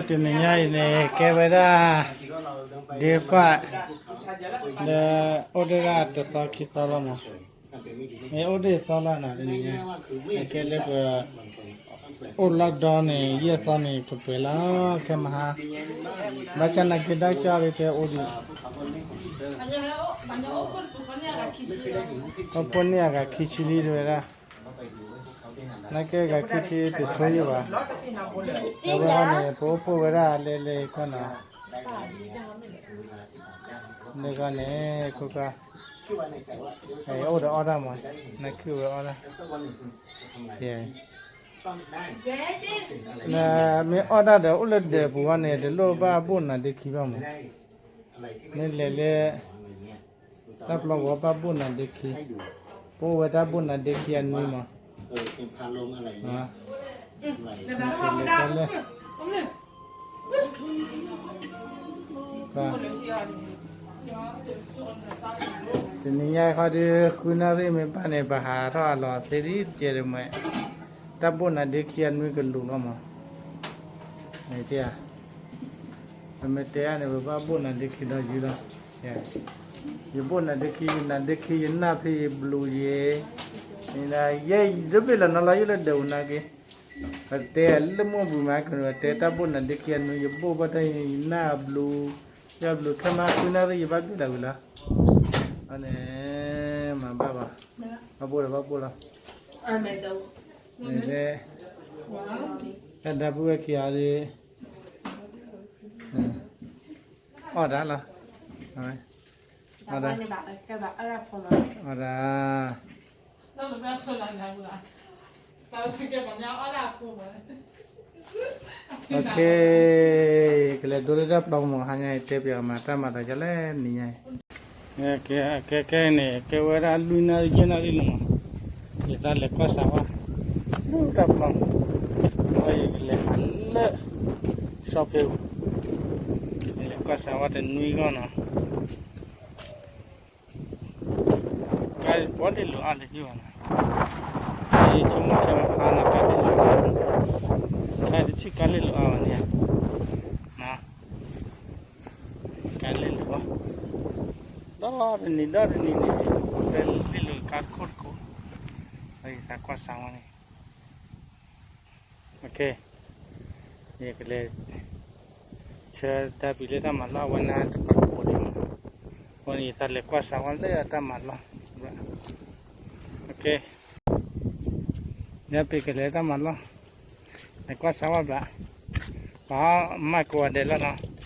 တနံၤညါအံၤန့ၣ် ကဲဝဲဒၣ် day five လၢ အိၣ်ဒၣ်တသီခံသီလီၤမး, မ့ၢ်အိၣ်ဒၣ်သီလီၤနီၤ တနံၤညါ, အကဲလၢပ အိၣ် lockdown န့ၣ် ယဲၢ်သီန့ၣ် ကပှဲၤလီၤ ခဲမဟါ, ဘၣ်ဆၣ်နာ်က့ တၢ်ကၢ်ဒ်တဲအိၣ်ဒံး, အိၣ်ဖှိၣ်န့ၢ်အဂၤခံဆံလံ တဲဝဲဒၣ်, နာ်က့ဂၤခံဆံတဆိယဘၣ်, အဝဲဃီန့ၣ် ပအိၣ်ဖှိၣ်ဝဲဒၣ်လဲၤလဲၤကီၢ်နီၤ, လၢဂီၢ်န့ၣ် ခိၣ်ဃၢ် အိၣ်ဒီးအီၣ်တၢ်မး, နၢ်ခုၣ်ဝဲအီၣ်တၢ်, မ့ၢ်အီၣ်တၢ်ဒီး အိၣ်လၢဒၢးပူၤဝဲန့ၣ် တလိၣ်ဘၣ်ဘိၣ်နၤဒ့ခံဘၣ်မး, မ့ၢ်လဲၤလၢ တၢ်ပျီဝဲဘၣ်ဘိၣ်နၤဒ့ခံ, ပအိၣ်ဝဲတၢ်ဘိၣ်နၤဒ့ခံအနွံမး, တနံၤညါခီဒီး ဃုနၣ်ရံၣ်မ့ၢ်ဘၣ်န့ၣ် ပဟးထီၣ်အလီၤသ့ဒ်တကဲဒီးမး, တၢ်ဘိၣ်နၤဒ့ခံအနွံကလူးလီၤမး, ပမ့ၢ်တဲအါန့ၣ် ပဘၣ်ဘိၣ်နၤဒ့ခံဒီးယုလီၤ, ယဘိၣ်နၤဒ့ခံ ယနၤဒ့ခံ ယနၢ်ဖဲယဘျုးယဲ, ယဲယတဘ့ၣ်လီၤနီၤလီၤ ယလၢဒၢးပူၤနာ်က့, ပတဲလၢမိၢ်ပူၤမး ကတဲတၢ်ဘိၣ်နၤဒ့ခံအနွံ ယဘိၣ်ဘၣ်တၢ် ယနၢ်ဘျုး, ယဘျုးခဲမး ဃုနၣ်ရံၣ် ယဘၣ်ဘ့ၣ်လီၤဝံၤလီၤ, အန့ၣ် မၤဘၣ်ဘၣ်, ဘၣ်ဘိၣ်လီၤ ဘၣ်ဘိၣ်လီၤ, န့ၣ်, တၢ်ဒၢပုၢ်ဝဲၢ်ခံဂၤဒီး အီၣ်ဒၣ်လီၤ, အီၣ်ဒၣ်, အီၣ်ဒၣ်, ကလဲၤဒိလၢတၢ်ပျီမး ဟါညါအံၤ တဲပၠးမၤတၢ်မၤသးဒ်လဲၣ်နံၤညါအံၤ, ကဲကဲန့ၣ် ကဲဝဲဒၣ်လွံၢ်နၣ်ရံၣ်ယဲၢ်နၣ်ရံၣ်လီၤမး, ယသးလဲၤကွၢ်စးဝါ လၢတၢ်ပျီ, ယကလဲၤလၢ shopping, ယလဲၤကွၢ်စးဝါတနွံဂီၢ်နီၤ, ကါပီလ့လိာ်အါလၢဟံၣ်ဘၣ်နီၤ, ယဆိကမိၣ်ခဲမဟါန့ၣ် ကါလ့လိာ်အါ, ခဲတဆံကါလ့လိာ်အါဘၣ်န့ၣ်, ကါလ့လိာ်အါ, ဒီတနံၤဒီတနံၤန့ၣ် ပလ့လိာ်ကါတခိၣ်တခိၣ်, ယသးကွၢ်စးဝါန့ၣ် ယကလဲၤ ဆၢတၢ်ပံၤလၢတၢ်မၤလီၢ် အဝဲန့ၣ်တပာ်ကအိၣ်ဒံးမး, အဃိန့ၣ် ယသးလဲၤကွၢ်စးဝါလၢတၢ်မၤလီၢ်, ဒ်ပကလဲၤတၢ်မၤလီၢ်, လဲၤကွၢ်စးဝါဘၣ်, ပှၤမၤကိးဂၤဒဲးလီၤနီၤ.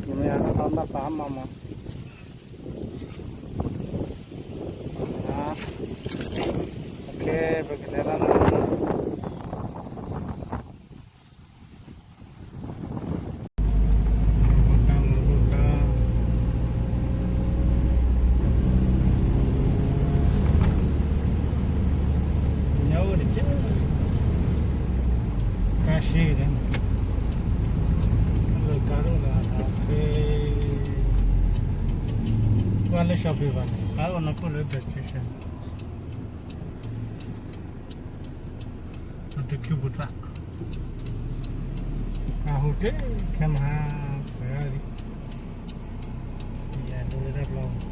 မ့ၢ်အါထီၣ်ဘၣ်ပာ်မၤမး, ပကလဲၤလီၤနီၤ. ကွၢ်လၢ shopping ဘၣ်န့ၣ် အအိၣ်နီၢ်ခိၣ်လၢ bus station တခုပူၤသး အဟူးတ့ၢ်ခဲမဟါ ပှဲၤဒၣ်လံ ယဒိလၢ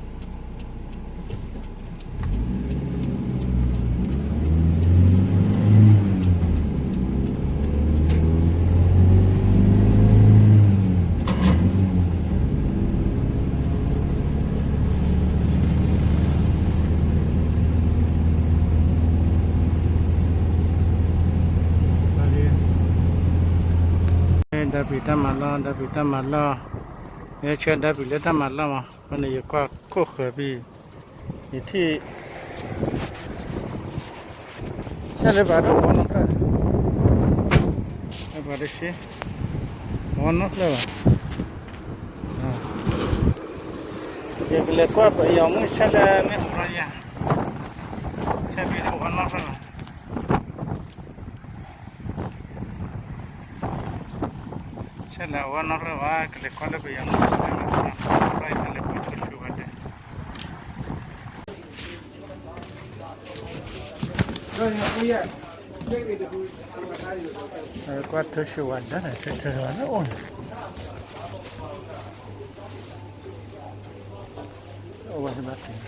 တၢ်ပျီ ဒၢပံၤတၢ်မၤလီၢ် ဒၢပံၤတၢ်မၤလီၢ် ယဆၢဒၢပံၤလၢတၢ်မၤလီၢ်မး ဖဲန့ၣ်ယကွၢ်ခိၣ်ဃၢၤဖဲ ယထံၣ် ဆဲးလၢပှၤတဝီနီၢ်ဖျၢၣ် လၢပှၤတဆံ ဝီနီၢ်ဖျၢၣ်ဘၣ် ယကလဲၤကွၢ်ပယီၤမုၢ်ဆဲးလၢမ့ၢ်အိၣ်လီၤယၤ ဆဲးဖဲတဝီနီၢ်ဖျၢၣ်ဘၣ် လၢ ထဲလဲၤအဝဲနီၣ်ရၢၢ်ဝဲ ကလဲၤကွၢ်လၢပယီၤမုၢ်ဆ့ၣ်န့ၣ်, ဘၣ်အံၤတၢ်လဲၤကွၢ်ထိၣ်ဆူၣ်ဝါဒၢ, ကွၢ်ထိၣ်ဆူၣ်ဝါဒၢန့ၣ် ထိၣ်ဆူၣ်ဝါဒၢအိၣ်န့ၣ်, အိၣ်ဝဲဘၣ်က့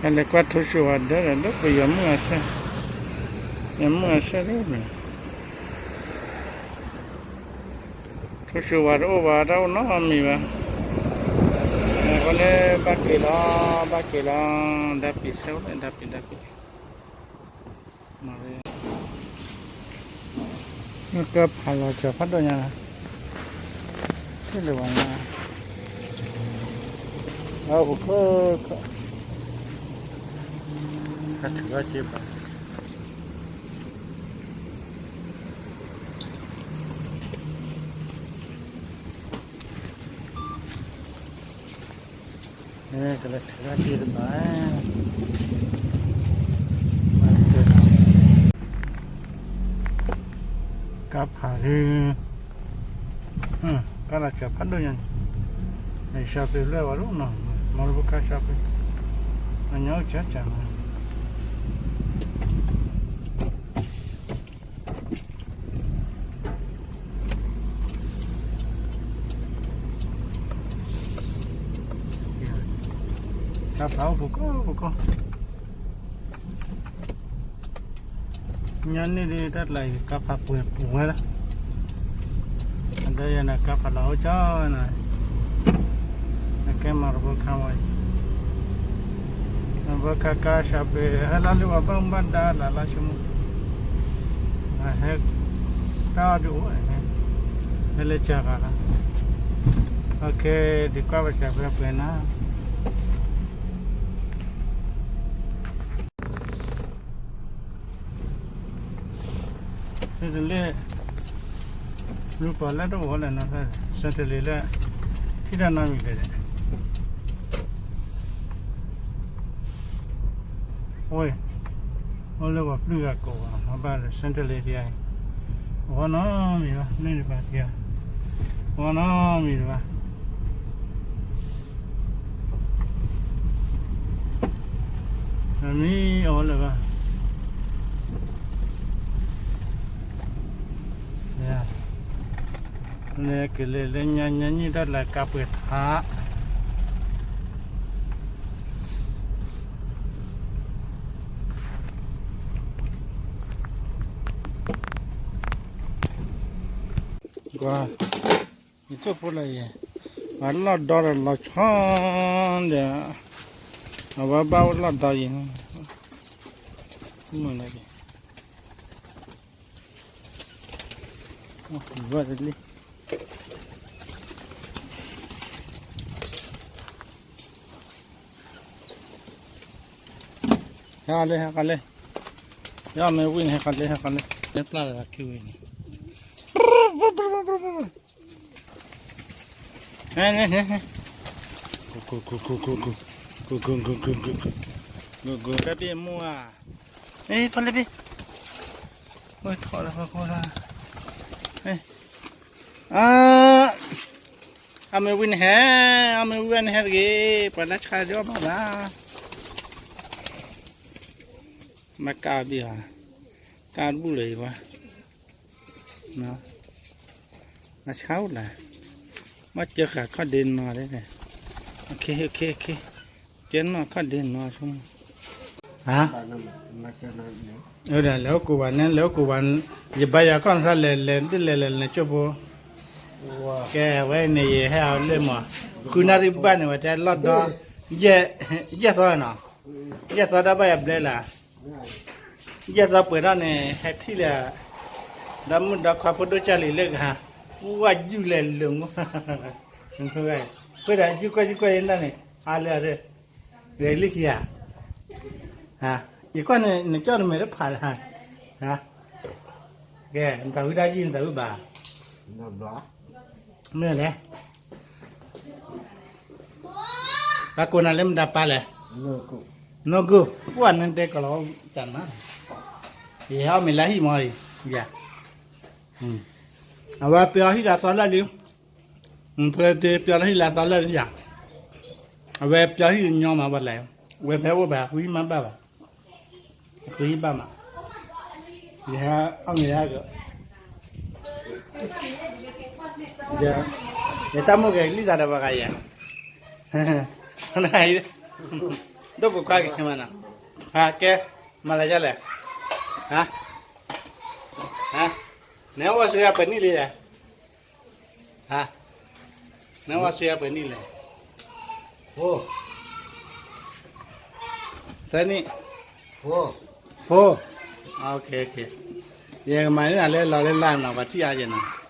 ၤ လဲၤကွၢ်ထိၣ်ဆူၣ်ဝါဒၢဒီး လၢပယီၤမုၢ်အဆၢ, ယမုၢ်အဆၢဒၣ်န့ၣ်, ထိၣ်ဆူၣ်ဝါတအိၣ်ဘၣ်တၢ်အိၣ်နီတမံၤဘၣ်, အဃိန့ၣ် ဘၣ်က့ၤလီၤ ဘၣ်က့ၤလီၤ, ဒၣ်ပံၤဆၢအိၣ်န့ၣ် ဒၣ်ပံၤဒၣ်က့ၤ ကဖးလီၤကၠီၤဖးဒိၣ်ညါ, ထံၣ်လၢၤဘၣ်ညါ, အပူၤခိၣ်ခိၣ်, ဟဲထုးဘၣ်က့ၤဘၣ် ကလဲၤထုးဘၣ်က့ၤတဘၣ်, ကါဖးဒုး, ကါလီၤစှၤဖးဒိၣ်ညါန့ၣ်, န shopping လၢဝဲလီၤနီၤ, မ့ၢ်လၢဖိကါ shopping, အညါအိၣ်ကၢကၢနီၤ ကါဖးအိၣ်ပူၤကိးပူၤကိး, ညါန့ၣ်ဒ်တၢ်ကျါအံၤ ကါဖးပှဲၤပူၤဝဲလီၤ, အဒိယဲန့ၣ် ကါဖးလီၤအိၣ်ကၠီနီၤ, အကဲမၤတဘိခါဝဲအံၤ, ဘိခါကါ shopping ဟဲလၢလၢပှၤဘၣ်မူဘၣ်ဒါလၢ်လၢ်ဆိကမိၣ် ဟဲ, တၢ်အီၣ်ဒုးအိၣ်, ဟဲလၢကၢဂၤလီၤ, အကဲ, ဒ်ကွၢ်ပစၢၤဖဲပှဲၤနၤ လၢတလ့ၢ်, လူၤပှၤလၢတအိၣ်လၢၤနီၤ, စဲတလ့ၢ်လၢ, ထံၣ်တၢ်နီတမံၤလဲၣ်, အိၣ်, အိၣ်လၢပှၤပျုၢ်ဂၤကိးဂၤ မၤဘၣ်လၢ စဲတလ့ၢ်တယါအံၤ, အဝဲနီတမံၤဘၣ်, န့ၣ်တဘၣ်တယါ, အဝဲနီတမံၤတဘၣ် မ့ၢ်အီၤလၢၤဘၣ်, လဲၤက့ၤလဲၤလၢညါညါနံၣ်တၢ်လၢကါပှဲၤထါ ကွၢ်, ယထိၣ်ဖိလၢယဲ, အလီၢ်ဒီဒီးလီၤဆီဒီး, အဝဲဘၣ်အိၣ်လီၢ်ဒီယံၤ, မုၢ်လၢယဲ, ဝဲတလံ ဟဲလၢ ဟဲကလၢ, ယမ့ၢ်ဝံၣ်န့ၣ် ဟဲကလၢ ဟဲကလၢ, လၢပျၢ်လၢခံဝံၣ်န့ၣ်, ဟဲ, ဟဲ, ဟဲ, ဟဲ, ကူကူကူကူကူကူ, ကူကူကူကူကူကူ, ကူကူတၢ်ဘ့ၣ်မိၢ်ဧါ, ဖီလၢဘ့ၣ်, ဝဲထီၣ်လၢဖီခိၣ်လၢ, အါ, အမ့ၢ်ဝံၤနဟဲ, အမ့ၢ်ဝံၤနဟဲတဂ့ၤ, ပှၤလၢဆါဒုးအီၣ်ဘၣ်ဘၣ်, မ့ၢ်ကါဘံၣ်ဧါ, ကါတဘူၣ်လၢၤအံၤဘၣ်, မ့ၢ်ဆါအိၣ်လၢ, ဘၣ်စၢဃာ်ခီၣ်ဒ့နီၤ, ကဲနီၤခီၣ်ဒ့နီၤဆိ, ဟါ, လဲၤအိၣ်ကူးဘၣ်န့ၣ် လဲၤအိၣ်ကူးဘၣ်, ယဘါယွၤခီၣ်နထီၣ်လဲၤ လဲၤဒ်လဲၣ်လဲၤလဲၤကၠိဖိ, ကဲဝဲန့ၣ်ယဟဲအီၤလၢမး, ဃုနၣ်ရံၣ်ဘၣ်န့ၣ် ဝဲတဲလီၢ်ဒီ, ယဲၢ်သီနီၤ, ယဲၢ်သီဒီးဘၣ်ယဘျဲလၢ် ယဲၢ်သီပှဲၤထီၣ်န့ၣ် ဟဲထံၣ်လၢ, ဒီမုၣ်ဒီခွါဖိဒိၣ်ကၢ်လံၤလၢကဟါ, ဝါယုၢ်လဲၤလိာ်မူ, ဃိဒီးယုၢ်ကွၢ်ယုၢ်ကွၢ်ယဲၢ်နၣ်န့ၣ်, အါလၢအရၢ, ဂဲၤလံခံဂၤ, ယကွၢ်န့ၣ် နကၠီၣ်တမဲာ်တဖးလၢ, ကဲ နသးဝံၣ်ဒၣ်ယုၢ် နသးဝံၣ်ဘၣ်, မ့ၢ်လဲၣ် ဘၣ်ကိးနၤလၢမတၤပၢ်လဲၣ်, နီၢ်ကီၢ် ပှၤနတဲကလီၤကနၤ, ယဟဲအီၣ်မ့ၤလၢဟံၣ်မ့ၢ်အံၤ, ယၤ, အဝဲပျီဟံၣ်လၢသီလၢာ်လံ, ပျီလၢဟံၣ်လၢသီလၢာ်လံယၤ, အဝဲပျီဟံၣ်ညီမးဘၣ်လဲၣ်, ဝဲဖဲအိၣ်ဘၣ် ဃုဟံၣ်မးဘၣ်ဘၣ်, ဃုဟံၣ်ဘၣ်မး, ယဟဲအီၣ်မ့ၤလၢက ယတၢ်မိၣ်ကဲၤလံသးဒီးပှၤဂၤယဲ, ဒိၣ်ပူၤခွါက့ၤမးနီၤ, ကဲ, မၤလၢယလဲၣ်, နဟဲဝဲဆူယၤပှဲၤနံၣ်လံလဲၣ်, နဟဲဝဲဆူယၤပှဲၤနံၣ်လဲၣ်, သၢနံၣ်, ဖိ, ယကမၤန့ၢ်နၤလၢလီၤလၢလၢ်နီၤ ပှၤထံၣ်အါယဲနီၤ,